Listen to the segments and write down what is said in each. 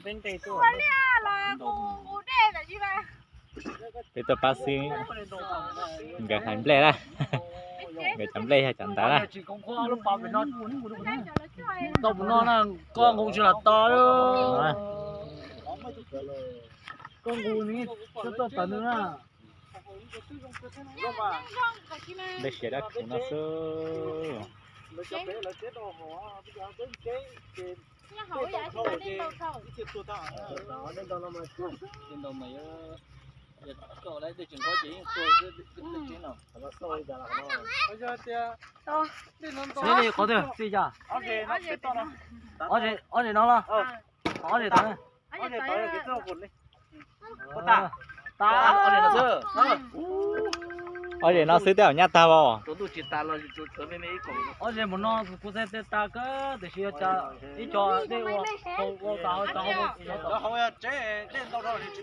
Peb tuaj pab xwb, nkawd hlais nplej na, nkawd cov nplej yog cov ntawd na. Koj nqus tsis lam to, koj nqus tsis lam to na. Nplej siav dab kuv no xwb. Qhov twg txij cas? Ob zes no los? Ob zes tod. Ob zes no xwb tej zaum nyaj tag as. Ob zes mus no kuv xav tias tas kawg tiam sis yog cas ib co dej ua, ua tas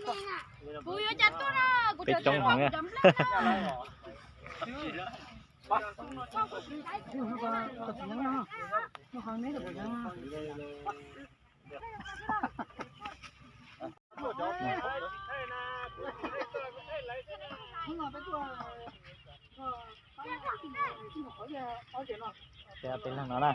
tas. Peb coob heev na. Peb leeg no na.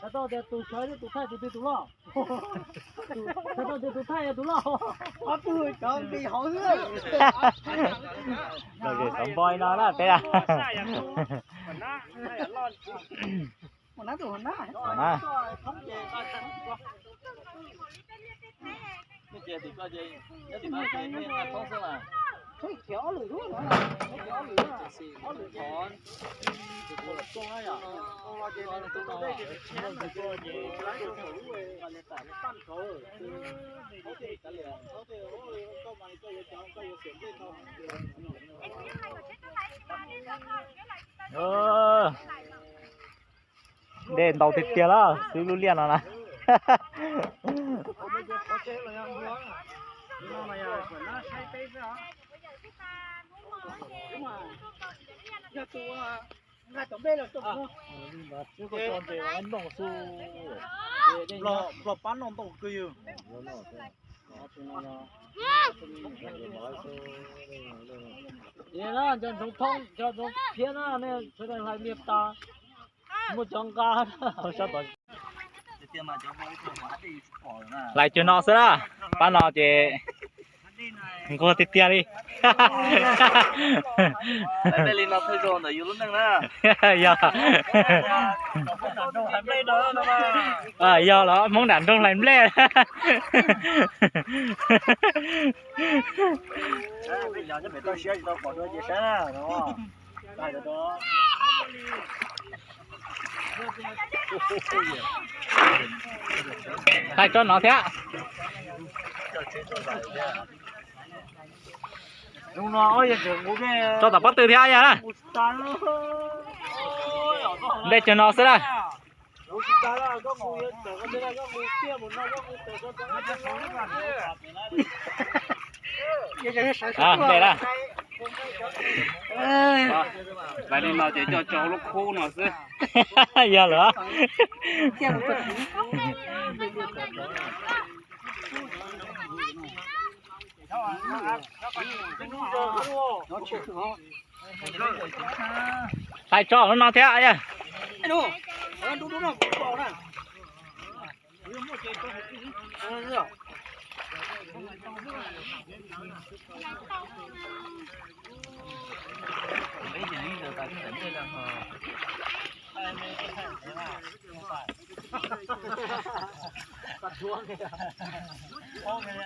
Thaij tau tias tus sawv thiab tus thaij tus twg tus loj. Thaij tau tias tus thaij yog tus loj. Los zem xov npoi no na peb a. Dej ntau tiag tiag lawm xwb lub liaj no na. Nplog pab noj ntau kawg yog. Cov ntsoov thoob cov ntsoov phiab na, nej sawv daws hlais liaj tas, muaj cov nqa. Hlais cuag no xwb na, pab no ces nquag tiag tiag li. Yog, yog los Hmoob nram nroog hlais nplej. Thaij tso no thiab. Tso tom pob tw thiab yog na. Nplej cuag no xwb na. Nplej na. Hlais li no ces coj tso lub khub no xwb. Yog lawm. Hlais tso lub no thiab.